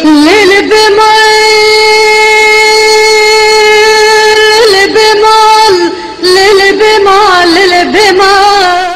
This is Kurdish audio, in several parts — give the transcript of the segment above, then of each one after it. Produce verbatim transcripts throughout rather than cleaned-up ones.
Lil Bimal, Lil Bimal, Lil Bimal, Lil Bimal.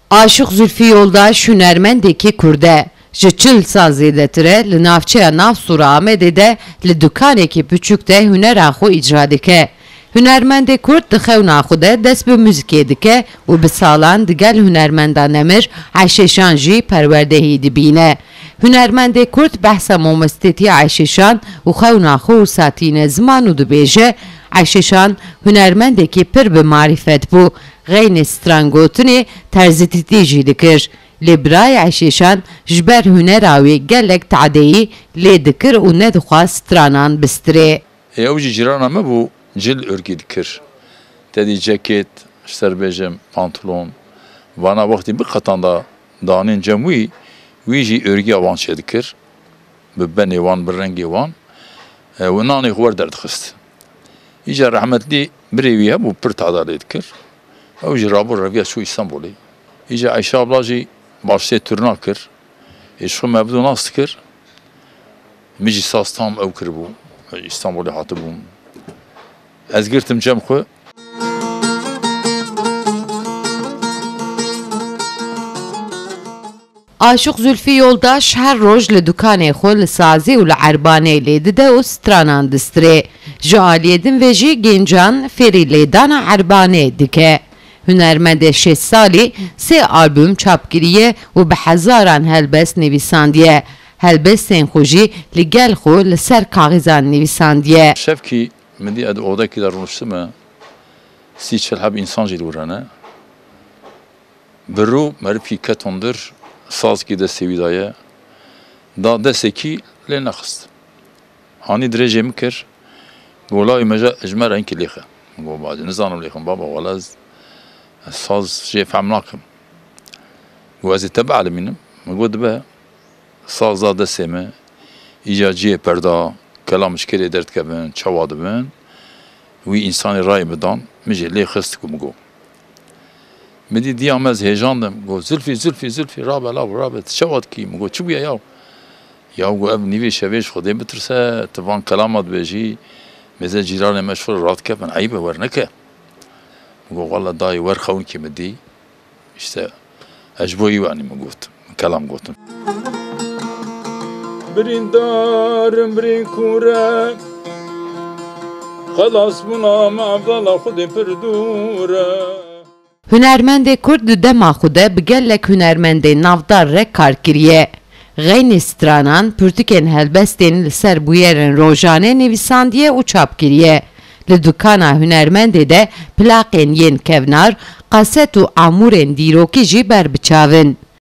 Aşiq Zülfü Yoldaş hunermendekî Kurd e. Ji çil sal zêdetir e li navçeya Navsûra Amedê de li dukanekî piçûk de hunera xwe îcra dike. Hunermendê Kurd di xewna xwe de dest bi muzîkê dike û bi salan digel hunermenda nemir Eşêşan jî perwerdehî dibîne. Hunermendê Kurd behsa mamostetiya Eşêşan û xewna xwe wisa tîne ziman û dibêje, Eşêşan hunermendekî pir bi marîfet bû. Xeynê stran gotinê terzîtîtî jî dikir. Lê birayê Eşêşan ji ber hunera wê gelek tadeyî lê dikir û nedixwast stranan bistirê. Ê, ew jî cîrana me bû, cil örgî dikir. Tedî ceket, ji ser bêjim, pantolon. Vana wextî biqetanda danên cem wî, wî jî örgiya wan çêdikir. Bi benê wan, bi rengê wan. E, û nanê xwe wer derdixist. Îca rehmetlî birê wî hebû, pir tada lê dikir. Ew jî rabû reviya çû Îstanbulê. Îca Eyşe abla jî baştê turna kir. Ê, ji xwe me bi nas dikir. Min jî saz tam ew kiribû. Îstanbulê hatibûm. Ez girtim cem xwe. Aşiq Zülfü Yoldaş her roj li dukanê xwe li sazî û li erbanê lê dide û stranan distirê. Ji aliyê din ve jî gêncan fêrî lêdana erbanê dike. Hunermendê şêst salî sê albûm çap kiriye û bi hezaran helbest nivîsandiye. Helbestên xwe jî li gel xwe li ser kaxizan nivîsandiye. Şevkî min dî ez di odekî de rûniştime, sî çil heb însan jî li wir hene. Bi rû merivkî keton dir, sazkî destê wî daye. Da destekî lê nexist. Hanî dirêjê min kir. Go lawê me ji, ji me re hinkî lêxe. Min go, "Ba, nizanim lêxim baba, wela ez, ez saz jê fehm nakim." Go, "Ez ê te bielîmînim." Min go, "Dibe." Saz da destê min, îca cihê perda, kelam ji kê lê derdikevin, çawa dibin, wî însanê rayê min dan, min jê lê xist ku min got. Min dî diya me ez hêjandim, got, "Zilfî, Zilfî, Zilfî, rabe law, rabe, tu çawa dikî?" Min got, "Çi bûye yaw?" Yaw got, "Ev nîvê şevê ji Xwedê bitirse, tu van kelama dibêjî, mêze cîranê me ji xwe re radikevin, eyb e, werneke." Min got, "Wela dayê wer xewinkî min dî." Îşte, ez ji bo wî anî min got, min kelam gotin. Birîndar im birîn kûr e, xelasbûna me evdala Xwedê pir dûr e. Hunermendê Kurd di dema xwe de bi gelek hunermendên navdar re kar kiriye. Xeynî stranan, pirtûkên helbestên li ser bûyerên rojane nivîsandiye û çap kiriye. Li dukana hunermendê de plaqên yên kevnar, kaset û amûrên dîrokî jî ber bi çav in.